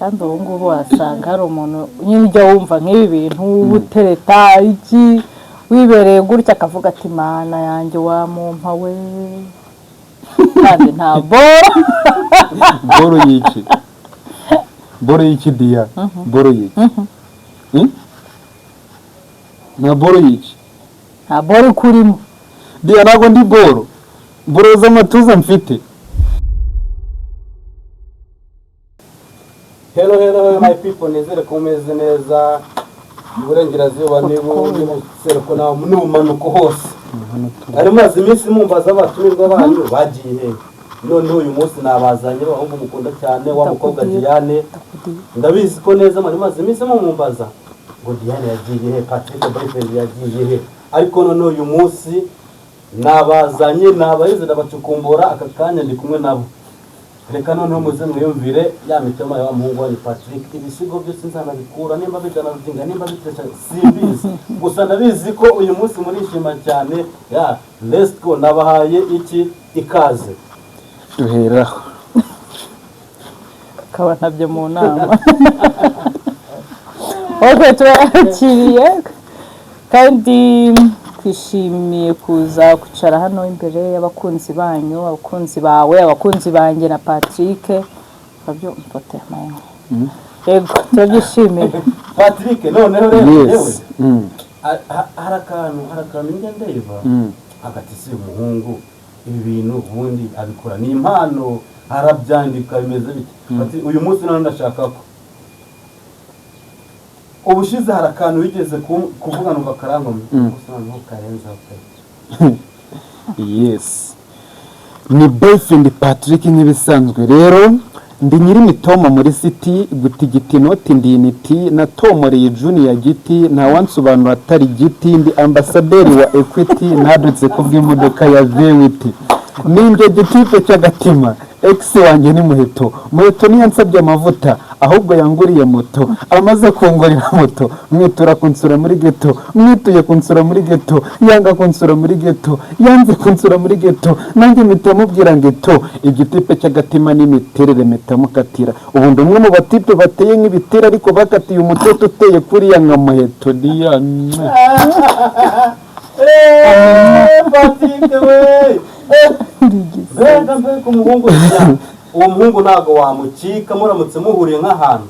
Kandi ubu ngubu wasanga hari umuntu nyine ujya wumva nk'ibi bintu, utereta iki, wibereye gutya, akavuga ati: "Mana yanjye, wamumpa we!" Kandi nta boro. Boro y'iki? Boro y'iki, Diya? Boro y'iki? Hmm? Nta boro y'iki? Nta boro ikurimo. Diya, ntabwo ndi boro. Boro z'amatuza mfite. Hello, hello, hello, my people! Nizere ko mumeze neza iburengerazuba n'ibuseruko n'ubumanuko hose. Hari maze iminsi mumbaza abatumirwa banyu bagiye he. Noneho uyu munsi nabazanye, abahungu mukunda cyane, wa mukobwa Diane. Ndabizi ko neza mwari maze iminsi mumumbaza ngo Diane yagiye he, Patrick boyfriend yagiye he, ariko noneho uyu munsi nabazanye, nabahize, ndabacukumbura. Aka kanya ndi kumwe nabo. Reka noneho muze mwiyumvire ya mitoma ya wa muhungu wanyu Patrick. Ibisigo byose nzanabikura, nimba bijana ruginga, nimba bitesha, simbizi, gusa ndabizi ko uyu munsi murishima cyane. Ya, let's go! Nabahaye iki ikaze. Duheraho. Akaba ntabyo mu nama. Ok, turayakiriye kandi twishimiye kuza kwicara hano imbere y'abakunzi banyu, abakunzi bawe, abakunzi banjye na Patrick. Mfote. Yego, turabyishimiye. Patrick, noneho rero yewe, Yes. hari akantu njya ndeba hagati. Si umuhungu ibi bintu ubundi abikora ni impano, arabyandika, bimeze bite? Ati uyu munsi noneho ndashaka ko ubushize hari akantu wigeze kuvuga numva karankomye, gusa noneho karenzaho pe. Yes, ni boyfriend Patrick nk'ibisanzwe. Rero ndi nyir'imitoma muri city, gutigita inoti, ndi initi natomoreye junior giti, ntawansobanura atari giti. Ndi ambasaderi wa Equity, ntadutse kubw'imodoka ya V8. Ninjye gitipe cy'agatima. Ex wanjye ni Muheto. Muheto niyansabye amavuta, ahubwo yanguriye moto. Amaze kungurira moto, mwitura kunsura muri ghetto. Mwituye kunsura muri ghetto, yanga kunsura muri ghetto. Yanze kunsura muri ghetto, nanjye mpita mubwira ngo eto. Igitipe cy'agatima n'imiterere, mpita mukatira. Ubu ndi umwe mu batipe bateye nk'ibitera, ariko bakatiye umutoto uteye kuriya nka Muheto diya. Patrick we! Mbega mbega umuhungu! Uwo muhungu ntabwo wamucika. Muramutse muhuriye nk'ahantu,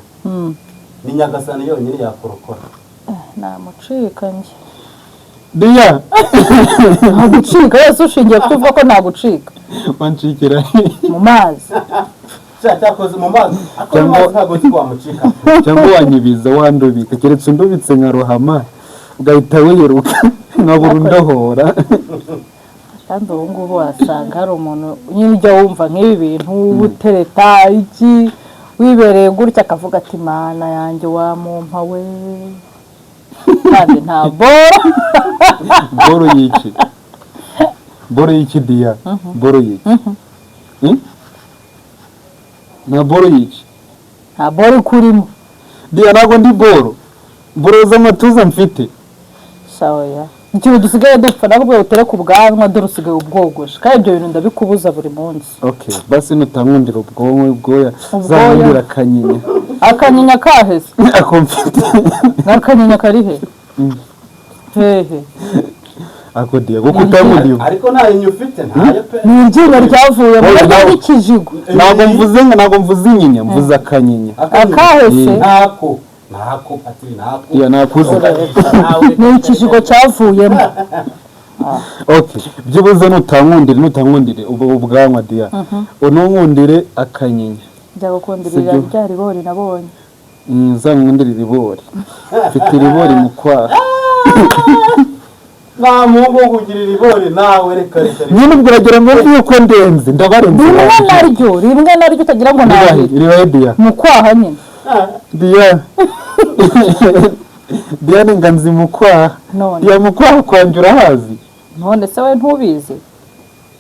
ni Nyagasani yonyine yakurokora. Namucika njye. Diya. Ntagucika wese ushingiye kuvuga ko nagucika. Wancikira? Mu mazi. Cyakoze mu mazi, ariko mu mazi ntabwo nzi ko wamucika. Cyangwa wanyibiza, wandubika, keretse undubitse nka rohama ugahita wiruka nkabura undohora. Kandi ubu ngubu wasanga hari umuntu nyine ujya wumva nk'ibi bintu, utereta iki, wibereye gutya, akavuga ati: "Mana yanjye, wamumpa we!" Kandi nta boro. Boro y'iki? Boro y'iki, Diya? Boro y'iki? Hmm? Nta boro y'iki? Nta boro ikurimo. Diya, ntabwo ndi boro. Boro z'amatuza mfite. Sawa, ya ikintu gisigaye dupfa nakubwiye utere ku bwanwa, dore usigaye ubwogosha, kandi ibyo bintu ndabikubuza buri munsi. Okay, basi nutankundira ubwonko, ubwoya. Ubwoya. Zankundira akanyinya. Akanyinya kaheze? Ako mfite. N'akanyinya kari he hehe? Ako Diya, kuko utankundiye. Ariko nta nyinya ufite, ntayo pe. Ni iryinyo ryavuyemo. Oya, naryo n'ikijigo. Ntabwo mvuze inyinya, mvuze akanyinya. Akahese. Ntako, ntako ati ntako. Iya, nakuze. Ni ikijigo cyavuyemo. Okay, byibuze nutankundire ubu ubwanwa, Diya, ununkundire akanyinya. Njya gukundirira Sibyo. rya ribori nabonye. Nzankundire iribori. Mfite iribori mu kwaha. Nta muhungu wo kugira iribori nawe, reka reka reka. Nyine ubwo uragira ngo mvuge yuko ndenze, ndabarenze. Rimwe naryo, rimwe naryo, utagira ngo Ribahe? nabiri. Ribahe, Diya? Mu kwaha nyine. Diya, Diane, nganzi mu kwaha. None? Diya, mu kwaha kwanjye urahazi? None se we ntubizi?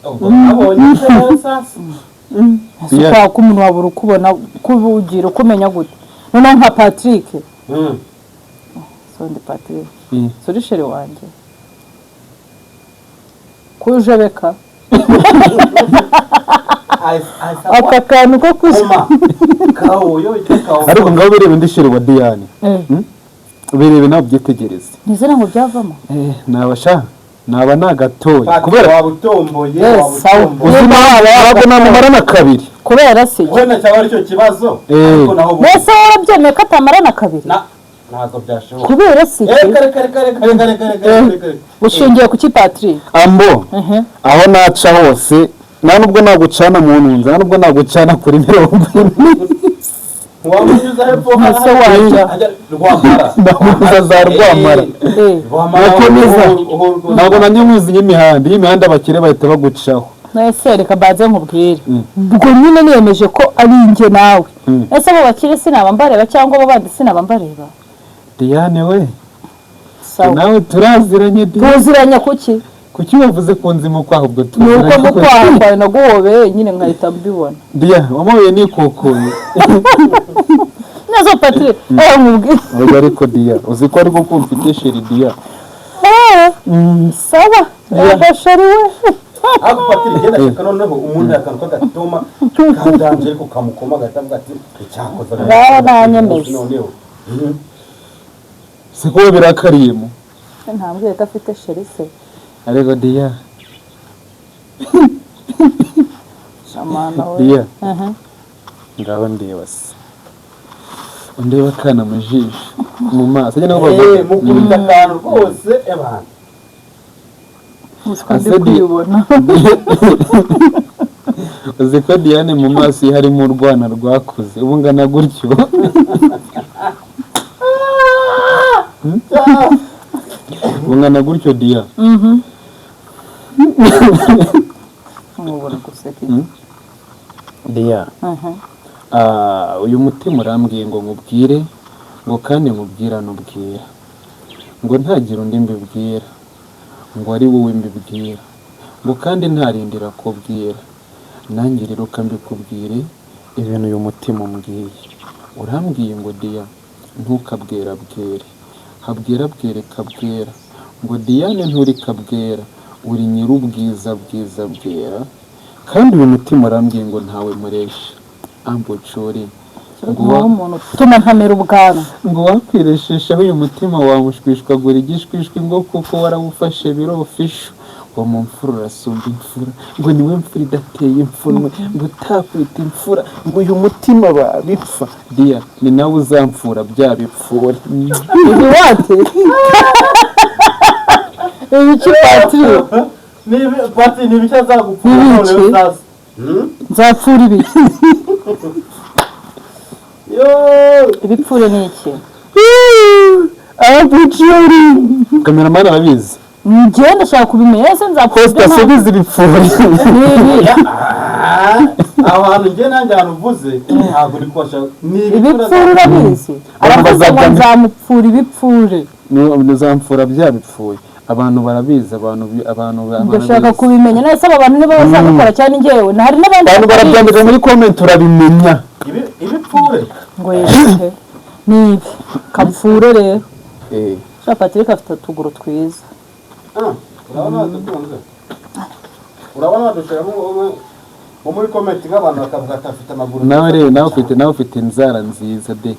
Ubwo nabonye se sasa. Ese ukwaha k'umuntu wabura ukubona, kubugira ukumenya gute? Noneho nka Patrick. Sondi Patrick. Suri chéri wanjye kujebeka. Aka kantu ko kuza. Koma kawo yo icyo kawo. Ariko ngaho bireba indi chéri wa Diane. Birebe nawe ubyitegereze. Ntizera ngo byavamo. Naba sha naba nagatoye kubera kubera waba utomboye, Yes, waba sawa. utomboye. Uzi ntabwo namumarana kabiri. Kubera se? Wenda cyaba aricyo kibazo, ariko naho Mbese warabyemeye ko atamarana kabiri? Ntabwo byashoboka. Kubera se? Reka, reka, reka, reka, reka, reka, reka, reka, reka. Ushingiye ku ki, Patrick? Ambo aho naca hose, nta nubwo nagucana mu ntunzi, nta nubwo nagucana kuri 40. Wamunyuza hepfo. Ese wajya? Hajya Rwampara. Ndamuza za Rwampara. Rwampara. Nakomeza. Ntabwo nanjye nkuzi y'imihanda, iyo imihanda abakire bahita bagucaho. Ese reka mbanze nkubwire, ubwo nyine niyemeje ko ari njye nawe. Ese abo bakire sinaba mbareba, cyangwa abo bandi sinaba mbareba? Diane we. Sawa. Nawe turaziranye, Diane. Tuziranye kuki? Kuki wavuze ko nzi mu kwaha ubwo? Ni uko mu kwaha kwawe naguhobeye nyine nkahita mbibona. Diane wamuhuye nikukuye. Neza Patrick, nkubwire. Oya, ariko Diane, uzi ko ariko ko mfite chéri, Diane. Sawa agashari we. Ariko Patrick, genda shaka noneho umuntu akantu k'agatoma kadanje, ariko kamukoma agahita avuga ati icyakoze. Ngaho nanyemeza. Noneho Siko we birakariyemo. Ntambwiye ko afite chéri se? Ariko Diane. Shamana we. Diane, ngaho ndeba se, undeba akana mu jisho, mu maso ajya nabo bavuga. Mukubita akantu rwose ebana. Uzi ko ndi Ase kwibona. Uzi ko Diane mu maso ye harimo urwana rwakuze ubu ngana gutyo? Ubu ngana gutyo, Diane. Nkubura guseka iki? Diane. Ah, uyu mutima urambwiye ngo nkubwire, ngo kandi nkubwirane ubwira, ngo ntagire undi mbibwira, ngo ari wowe mbibwira, ngo kandi ntarindira kubwira nanjye. Rero mbikubwire ibintu uyu mutima umbwiye. Urambwiye ngo: "Diya, ntukabwerabwere, habwerabwere kabwera." Ngo: "Diane, nturi kabwera, uri nyir'ubwiza bwiza bwera." Kandi uyu mutima urambwiye ngo ntawe muresha ambucuri, ngo Ni umuntu utuma ntamera ubwanwa. Ngo wakwireshejeho uyu mutima wamushwishwagura igishwishwi, ngo kuko warawufashe birofisho, ngo mu mfura urasumba imfura, ngo niwe mfura idateye imfunwe, ngo utakwita imfura, ngo uyu mutima babipfa. Diya, ni nawe uzamfura bya bipfura. Ibi wate, ibiki, Patrick? Pati, ni ibiki azagupfura? Ni ibiki? Noneho sasa. Nzapfura ibiki? Yo. Ibipfure ni iki? Abucuri, cameraman arabizi. Njyewe ndashaka kubimenya, ese nzapfura Costa, ibyo? asubiza ibipfura. Ni ibi. Aho hantu njye nanjye ahantu uvuze ntabwo uri kubasha, ni Ibipfure urabizi? Abantu Aravuze ngo bazajya- nzamupfura ibipfure. Uzamfura bya bipfuye, abantu barabizi, abantu Ndashaka barabizi. kubimenya. Nese aba bantu nibo bazabikora cyane? Njyewe hari n'abandi Abantu barabyandika muri comment, urabimenya. Ibipfure. Ngo yehe, ni ibi kapfure rero. Sha Patrick afite utuguru twiza. Ah, urabona wadukunze, urabona wadushiramo nko muri comment nk'abantu bakavuga ati afite amaguru Nawe meza. rero nawe ufite inzara nziza de.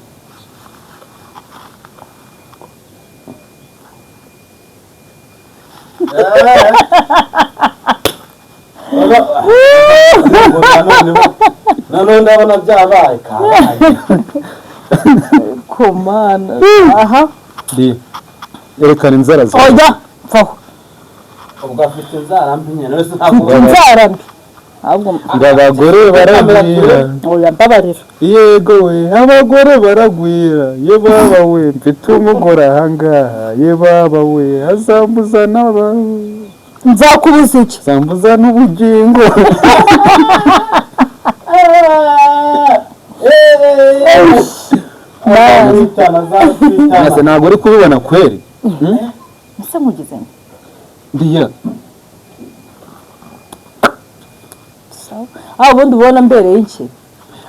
Noneho ndabona byabaye kabaye. Komana aha. Di, erekana inzara zawe. Oya, mvaho. Ubwo afite inzara mbi nyine, none se ntabwo Mfite inzara mbi ahubwo. Ngo abagore baragwira. Oya, mbabarira. Yego we, abagore baragwira. Ye baba we, mfite umugore ahangaha, ye baba we, azambuza n'aba Nzakubuza iki? Zambuza n'ubugingo. Azatwitana, azatwitana. Ese ntabwo uri kubibona kweri? Ese nkugize nte? Ndiya. Sawa, ah, ubundi ubona mbereye iki?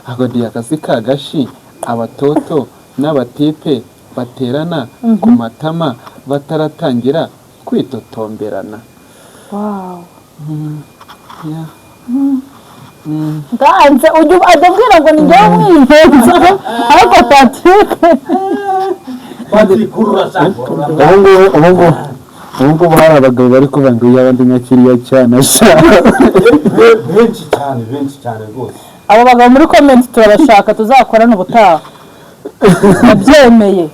Ako diya, akazi kagashi abatoto n'abatipe baterana ku matama bataratangira kwitotomberana. Wow. Yeah. Ndanze ujya ajya ambwira ngo ni njyewe umwiyenzaho, ariko Patrick. Patrick, ururashaka. Ubu ngubu hari abagabo bari kuvuga ngo yaba ndi nka kiriya cyana sha. Benshi cyane, benshi cyane rwose. Abo bagabo muri comment turabashaka, tuzakorane ubutaha, ndabyemeye.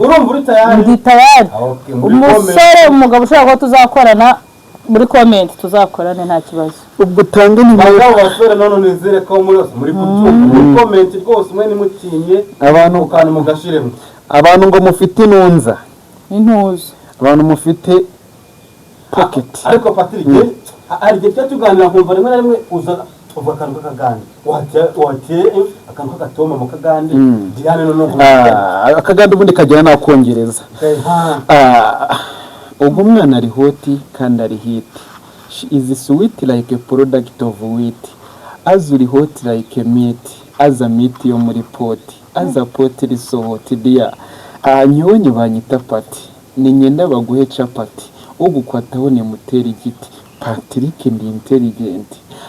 Urumva uri tayari? Ndi tayari. Okay, muri Umusore, umugabo ushobora kuba tuzakorana, muri comment tuzakorane, nta kibazo. Ubwo utange nimero. Bagabo, basore, none nizere ko muri hose muri kubyumva, muri comment rwose umwe nimutinye Abantu ukantu mugashiremo. Abantu ngo mufite inunza. Intuza. Abantu mufite pocket. Ariko Patrick, hari igihe tujya tuganira nkumva rimwe na rimwe uza uvuga akantu k'akagande, wateye akantu k'agatoma mu kagande, Diane noneho. Ah, akagande ubundi kagira n'akongereza. Ah, ubwo umwana ari hot kandi ari hit. She is sweet like a product of wheat. As uri hot like a meat, as a meat yo muri pot, as a pot iri so hot dear. Ah, nyowe banyita Pati, ni nyenda baguhe capati, ugukwataho ni mutera igiti. Patrick, ndi intelligent.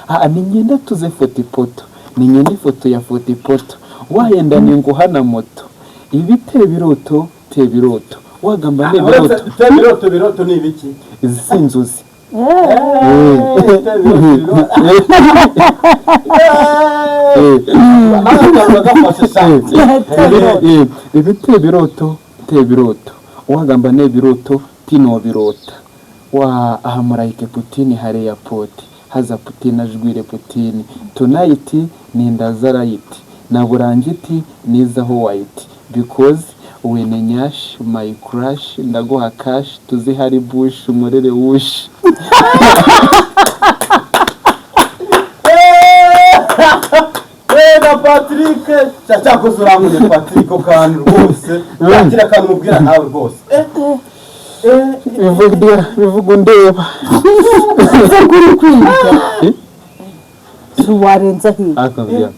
Ah, ni nyenda tuze foto ipoto, ni nyenda ifoto ya foto ipoto, wayenda ni nguhana moto, ibi te biroto te biroto wagamba ne biroto. Te biroto biroto ni ibiki? Izi si inzozi. Te biroto biroto. Nawe akantu gafashe sha. Ibi te biroto te biroto wagamba ne biroto tino birota wa ahamurayike Putini hariya poti haza Putini ajwire Putini tonight ni ndazarayiti na burangiti nizaho white because wene nyash my crush, ndaguha cash tuzi hari bush umurere wush. Wega Patrick, cyakoze urankunye Patrick, akantu rwose yakira akantu mubwira nawe rwose. Bivuga bivuga undeba. Ese kuri kwiga si warenza hirya? Akabwira.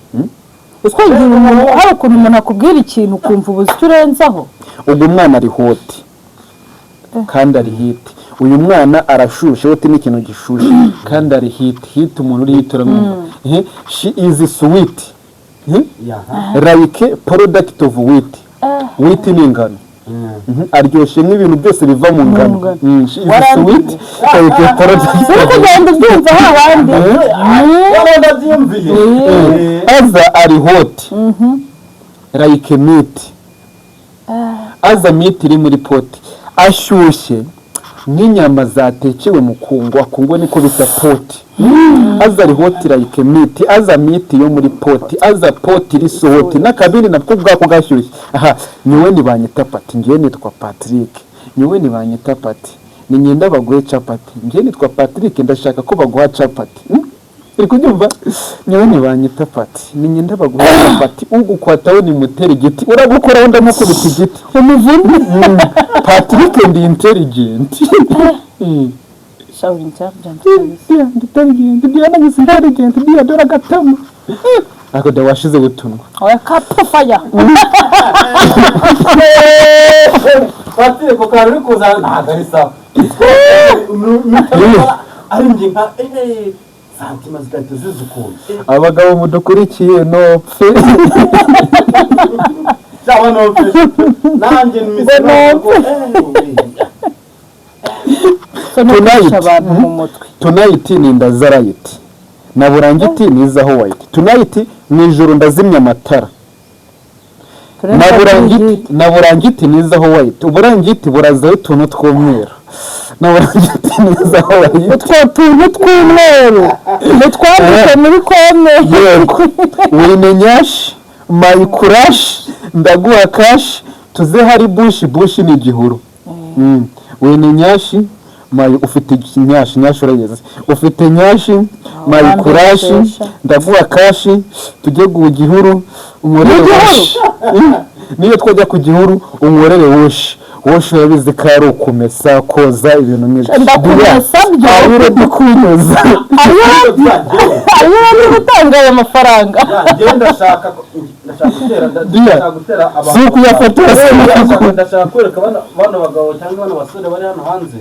Utwibwira umuntu, hari ukuntu umuntu akubwira ikintu ukumva ubuze icyo urenzaho. Ubwo umwana ari hot kandi ari hit. Uyu mwana arashushe, hot ni ikintu gishushe, kandi ari hit. Hit, umuntu uri hit uramwumva. She is sweet like product of wheat. Wheat ni ingano. Aryoshye nk'ibintu byose biva mu ngano. Ngano. She is Warambiwe. sweet like product Uri of wheat. kugenda ubyumva hahandi. Waba ndabyiyumviye. Aza ari hot like meat, aza meat iri muri pot, ashyushye nk'inyama zatekewe mu kungwa. Kungwa niko bita pot. Aza ari hot like meat, aza meat yo muri pot, aza pot iri so hot, n'akabindi nabwo ubwako gashyushye. Aha nyowe ntibanyita Pati, ngewe nitwa Patrick. Nyowe ntibanyita Pati, ni ngenda baguhe capati. Ngewe nitwa Patrick, ndashaka ko baguha capati. Uri kubyumva? Nyowe ntibanyita Pati, ni ngenda baguha capati, ugukwataho ni mutera igiti, uragukoraho ndamukubita igiti Umuvumo. Patrick, ndi intelligent. Shawuri ncyabyanze kabisa. Yeah, ndi intelligent. Diana is intelligent. Dia dore agatama ako da washize gutunwa. Oya, kapu faya. Patrick, ako kantu uri kuzana ntabwo ari sawa, ari njye nka santima zigahita ziza ukuntu. Abagabo mudukurikiye, nopfe. Cyangwa nopfe nanjye Ngo nopfe. So no Tonight. kwica abantu mu mutwe. Tonight ni ndazarayiti na burangiti nizaho white. Tonight, mu ijoro ndazimya amatara na burangiti, na burangiti nizaho white, uburangiti burazaho utuntu tw'umweru, na burangiti nizaho white. Utwo tuntu tw'umweru ntitwandike muri kome. Yego, wine nyashi my crush, ndaguha cash tuze hari bush. Bush ni igihuru. Wine nyashi my, ufite nyashi, nyashi urayizi, ufite nyashi my crush, Wambeshesha. ndaguha cash tujye ku gihuru unkorere Mu gihuru? wash. Niyo twajya ku gihuru unkorere wash. Wash urabizi ko ari ukumesa, koza ibintu nk'ibyo. Ndakumesa byo. Are you ready kunyoza? Hariyo bari gutanga aya mafaranga. Njyewe ndashaka gutera Dia, ndashaka gutera abantu si ukuyafotora, si Ndashaka kwereka bano bagabo cyangwa bano basore bari hano hanze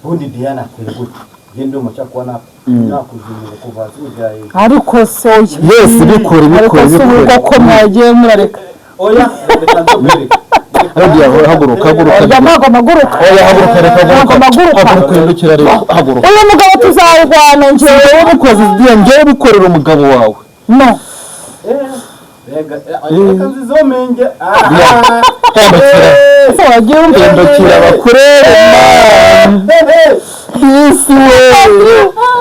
ubundi Diana ateye gute. Njye ndumva nshaka kuba nakuzimira kuva hasi kugera hejuru. Ariko se oya. Yes, bikore. Ariko Bikore. se ubu Bikore. koko mwagiye murareka? Oya, reka nzokwereke. Hariya, haguruka, haguruka. Oya, ntabwo mpaguruka. Oya, haguruka, reka. Ntabwo Haguruka. mpaguruka. Haguruka, hindukira rero, haguruka. Uyu mugabo tuzarwana njyewe. Njyewe bikoze, Diya, njyewe bikorera umugabo wawe. No. Reka, reka nzizomenge. Hindukira. Ese wagiye umva? Hindukira bakurebe, man. Isi we,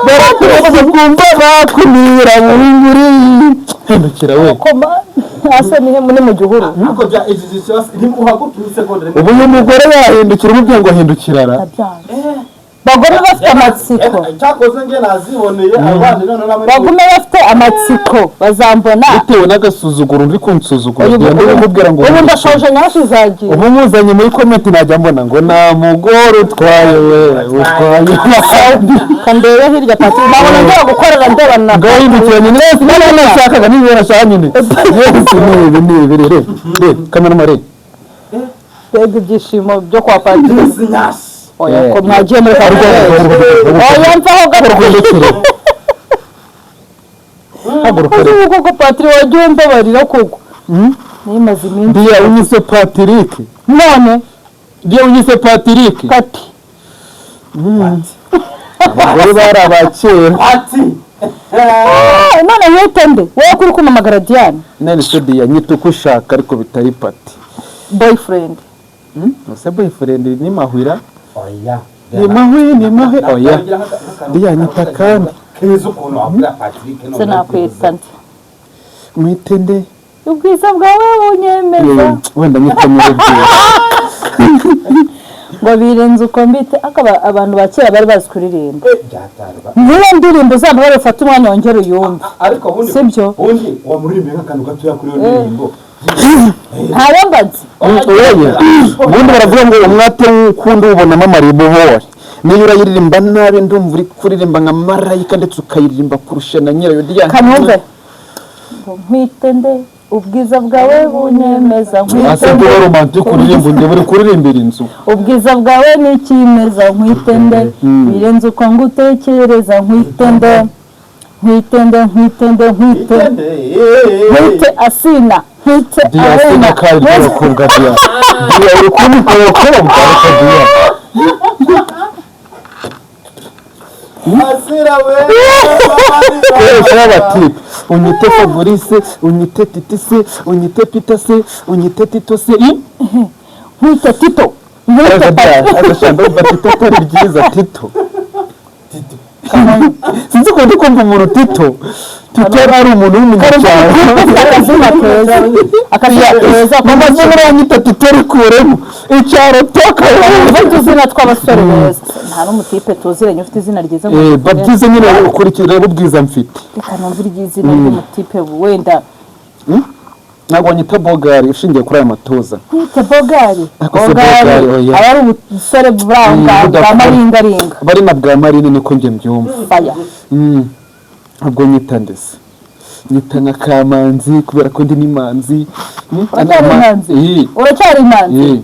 barakureba kumva bakumira muri muri. Hindukira we. Koma hasi ni muri mu gihuru. Ariko bya iki kibazo ntimuhaguruke isegonda rimwe. Ubu uyu mugore yahindukira, umubwiye ngo hindukira ra. Ndabyanze. Bagome bafite amatsiko. Cyakoze njye naziboneye abandi none namwe. Bagume bafite amatsiko, bazambona. Bitewe n'agasuzuguro uri kunsuzugura. Uyu Diya, ndabimubwira ngo ubu hindukira. ndashoje, nyinshi zagiye. Ubu muzanye muri comment najya mbona ngo nta mugore utwaye we, utwaye. Kandebe hirya, Patrick, nabona ngiye gukorera ndeba na Ngo hindukira nyine. Yes, niba nashakaga, niba nashaka nyine. Yes, ni ibi, ni ibi. Re re, kameramare re. Mbega ibyishimo byo kwa Patrick! Izi nyasi. Oya, ko mwagiye muri Haguruka. Oya, mvaho gato. Hindukire, haguruka re. Ubu koko Patrick, wagiye umbabarira koko, nimaze iminsi. Diya, unyise Patrick. None? Diya, unyise Patrick. Pati. Abagore bari abakera. Ati Ah, none wite nde wowe kuri kumamagara Diane? None se Diya, nyita uko ushaka ariko bitari Pati. Boyfriend. Ese boyfriend ni mahwira? Oya. Ni mahwi, ni mahwi, oya Diya, nyita kandi. Keza ukuntu wabwira Patrick none. Se nakwita nde? Mwite nde? Ubwiza bwawe bunyemeza. Wenda nyita nyirubwiza. Ngo birenze uko mbite akaba. Abantu ba kera bari bazi kuririmba. Byatarwa. Niyo ndirimbo zabo bari bufate umwanya wongere uyumve. Ariko ubundi Sibyo? ubundi wamuririmbiye nk'akantu gatoya kuri iyo ndirimbo. Ntayo mbazi. Oya, ubundi baravuga ngo umwate w'ukunda ubonamo amaribohori. Niyo urayiririmba nabi, ndumva uri kuririmba nka marayika, ndetse ukayiririmba kurusha na nyirayo, Diya. Kanumve ngo nkwite nde, ubwiza bwawe bunyemeza, nkwite Ase nde? kuba romantic, uririmba undi buri kuririmbira inzu. Ubwiza bwawe ni ikimeza, nkwite nde? Birenze uko ngutekereza, nkwite nde, nkwite nde, nkwite nde, nkwite nkwite asina, nkwite Diya, arena. sina kari ry'abakobwa, Diya. Diya, uri kubikora abakobwa, ariko Diya. Asira we. Koresha bati unyite Fabrice, unyite Titi se, unyite Peter se, unyite Tito se. Nkwite Tito, nkwite Pati. Agashanda umva Tito atari byiza. Tito, sinzi ko ndi kumva umuntu Tito. Tito ari umuntu w'umunyacyaro. Akazina keza, akazina keza. Mama se muranyita Tito, rikuremo icyaro toka. Uve utuzina tw'abasore beza, nta n'umutipe tuziranye ufite izina ryiza ngo tuvuge. Babyize nyine, ukurikira reba ubwiza mfite. Reka numve iry'izina ry'umutipe wenda. Ntabwo wanyita Bogari ushingiye kuri aya matuza. Nkwite Bogari? Ariko se Bogari, oya. Aba ari ubusore bwa bwa Budakora. maringaringa. Bari na bwa marine, niko njye mbyumva. Faya. Ubwo nyita ndetse nyita nka Kamanzi kubera ko ndi n'imanzi. Uracyari imanzi? Eh. Uracyari imanzi? Eh.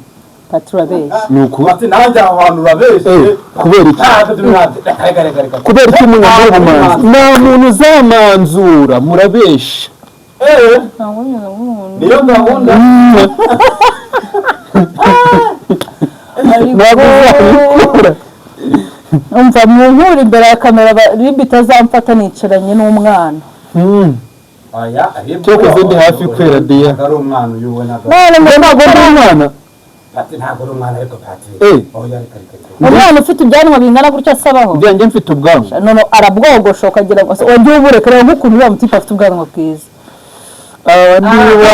Pati, urabeshya. Ni uku. Ati nanjye aho hantu urabeshye. Eh, kubera iki? Ntabwo turi hanze, reka reka reka reka. Kubera iki munyambura ubumanzi? Nta muntu uzamanzura, murabesha. Eh, niyo gahunda. Ntabwo uzabikora. Umva, mu nkura imbere ya kamera, ribi itazamfata nicaranye n'umwana. Oya, ahibwo. Cyakoze ndi hafi kwera, Diya. Ntabwo ari umwana uyu we, ntabwo. None Ntabwo ndi umwana. Pati, ntabwo ari umwana ariko Pati. Eh. Oya, reka reka reka. Umwana ufite ubwanwa bingana gutya asabaho? Byanjye mfite ubwanwa. None arabwogosha ukagira ngo wongere ubureke. Reba nk'ukuntu uriya mutipe afite ubwanwa bwiza. Aba niba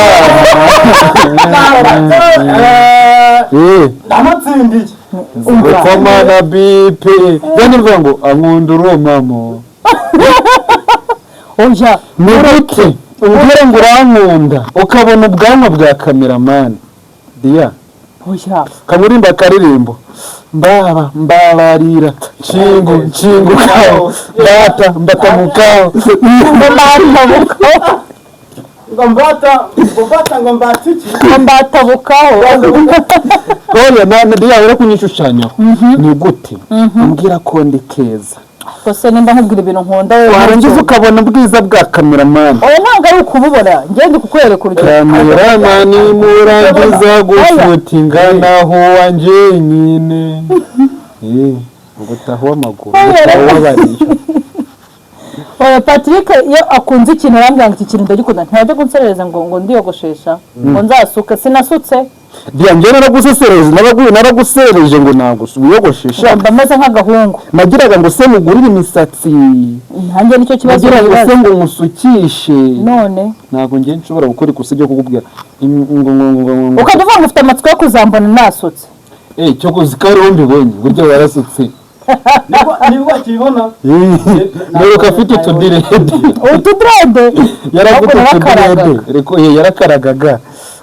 Eh, ndamutsindiye. Umva. Rukoma na bipe yani mvuga ngo ankunda urumamo. Oya. Ni gute ubwira ngo urankunda ukabona ubwanwa bwa kameramani, Diya? Oya. Kamurimba akaririmbo mbaba mbabarira nshingu nshingu kawo mbata mbata mukawo. Ngo mbatabukaho. Ngo mbata, ngo mbata, ngo mbata iki? Ngo mbatabukaho. Oya, na Diya, uri kunyishushanyaho. Ni gute umbwira ko ndi keza? Gusa nimba nkubwira ibintu nkunda wowe Warangiza ntubyumve. ukabona ubwiza bwa kameramani. Oya, ntabwo ari ukububona, njye ndi kukwereka urugero. Kameramani, murangiza gushootinga naho wanjye nyine, ubutaha w'amaguru, ubutaha w'abariyo. Oya, Patrick iyo akunze ikintu arambwira ngo iki kintu ndagikunda, ntajya kunserereza ngo ndiyogoshesha, ngo nzasuke, sinasutse. Diya, njye naragusesereje, naragusereje ngo ntabwo wiyogoshesha. Mba meze nk'agahungu. Nagiraga ngo se mugurire imisatsi. Nanjye nicyo kibazo Nagiraga ngo se nibaza. ngo musukishe. None Ntabwo njye nshobora gukora ikosa ryo kukubwira ngo ukajya uvuga ngo ufite amatsiko yo kuzambona nasutse. Eh, cyo kuzi ko ariho mbibonye, burya warasutse. Nibwo akibona. Mperuka afite utudirede. Utudirede. Yari afite Ahubwo narakaragaga. utudirede, ariko yarakaragaga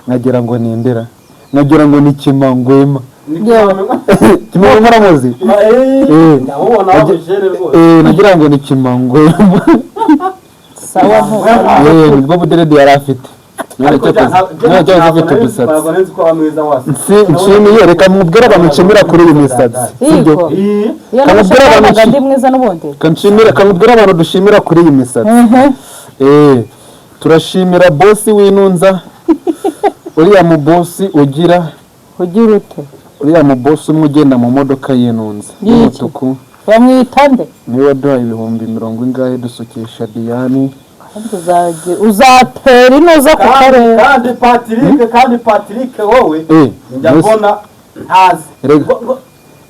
nkagira ngo ni indera, nkagira ngo ni kimangwema. Kimangwema uramuzi? Ndamubona wabujere rwose. Eh, nagira ngo ni kimangwema. Sawa ntuko. Eh, nibwo budirede yari afite. None Ariko cyo cyakoze afite udusatsi. Ntabwo nzi ko wa mwiza wase. Nshimiye, reka mubwire abantu nshimira kuri iyi misatsi, sibyo? Yego. Iyo Kamubwira nabashaka abantu nabaga ndi mwiza n'ubundi. Kanshimira, kamubwire abantu dushimira kuri iyi misatsi. Eh, turashimira bosi w'inunza, uriya mu bosi ugira Ugira ute? Uriya mu bosi umwe ugenda mu modoka y'inunza Y'iki? y'umutuku. Bamwita nde? Niwe waduhaye ibihumbi mirongo ingahe dusukisha Diane. Kandi uzatera inuza ku karere. Kandi Patrick wowe Eh, njya mbona ntazi.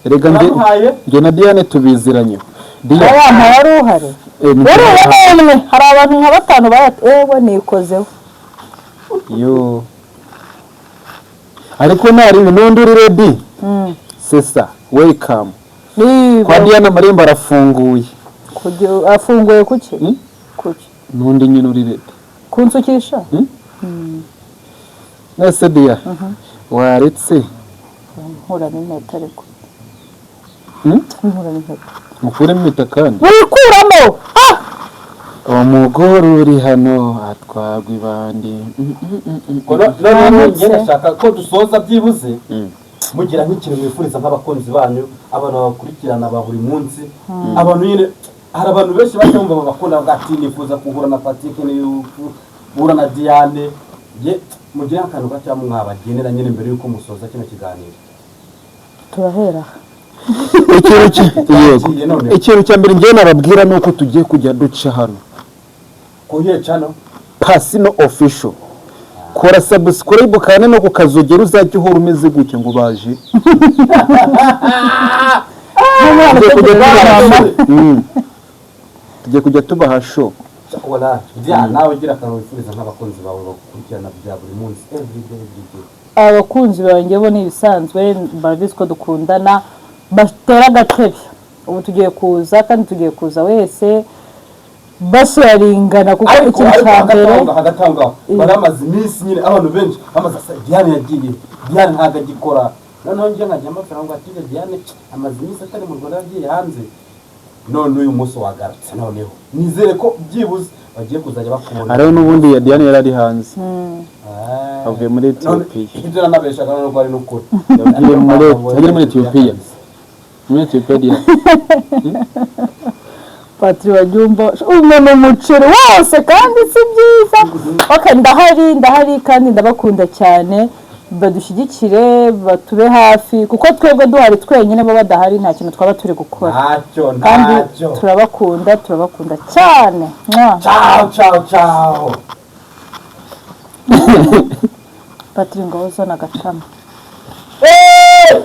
Erega njye Uramuhaye? Njye na Diane tubiziranye, Diane. Uriya wari uhari. Eh, ni Uriya ni umwe, hari abantu nka batanu bayati ewe nikozeho. Yo, ariko ntari n'undi uri ready. Sesa, welcome Niba kwa Diane, amarembo arafunguye. Afunguye kuki? Hmm? Kuki? N'undi nyine uri ready. Kunsukisha. Nese Dia, waretse Nkuramo impeta ariko. Hmm? Nkuramo impeta. Mukuremo impeta kandi. Wikuramo, ah. Umugore uri hano atwagwa ibandi. Noneho njye ndashaka ko dusoza byibuze mugira nk'ikintu mwifuriza nk'abakunzi banyu, abantu babakurikirana ba buri munsi, abantu nyine, hari abantu benshi bajya bumva babakunda bavuga ati nifuza guhura na Patrick, guhura na Diane. Ye mugire akantu gato mwabagenera nyine mbere y'uko musoza kino kiganiro. Turahera aha. Yego. Twagiye none. Ikintu cya mbere njyewe nababwira ni uko tugiye kujya duca hano. Kuhiye cano. Pasino Official, kora subscribe kandi no ku kazogera, uzajya uhora umeze gutya ngo baje. Tugiye kujya tubaha. Tugiye kujya tubaha show. Wala Diane, nawe ugira akantu wifuriza nk'abakunzi bawe bagukurikirana bya buri munsi, every day, every day. Abakunzi banjye bo ni ibisanzwe, barabizi ko dukundana, batera agatebe. Ubu tugiye kuza kandi tugiye kuza wese basharingana kuko Ariko ikintu ariko cya hagati mbere aho ngaho, hagati aho ngaho baramaze iminsi nyine abantu benshi bamaze asa Diane yagiye, Diane ntabwo agikora. Noneho njye nkajya mbabwira ngo ati Diane amaze iminsi atari mu Rwanda, yagiye hanze, none uyu munsi wagarutse. Noneho nizere ko byibuze bagiye kuzajya bakubona. Hariho n'ubundi ya Diane yari ari hanze. Ah. Avuye muri None Ethiopia. ibyo nanabeshaga nubwo ari n'ukuri. Yagiye muri Ethiopia, muri Ethiopia Diane. Patri wabyumva umena umuceri wose kandi si byiza. Okay, ndahari, ndahari kandi ndabakunda cyane. Badushyigikire, batube hafi, kuko twebwe duhari twenyine bo badahari nta kintu twaba turi gukora. Ntacyo. Kandi Ntacyo. turabakunda, turabakunda cyane. Mwah. Ciao, ciao, ciao. Patri, ngo uzana agacama. Eh!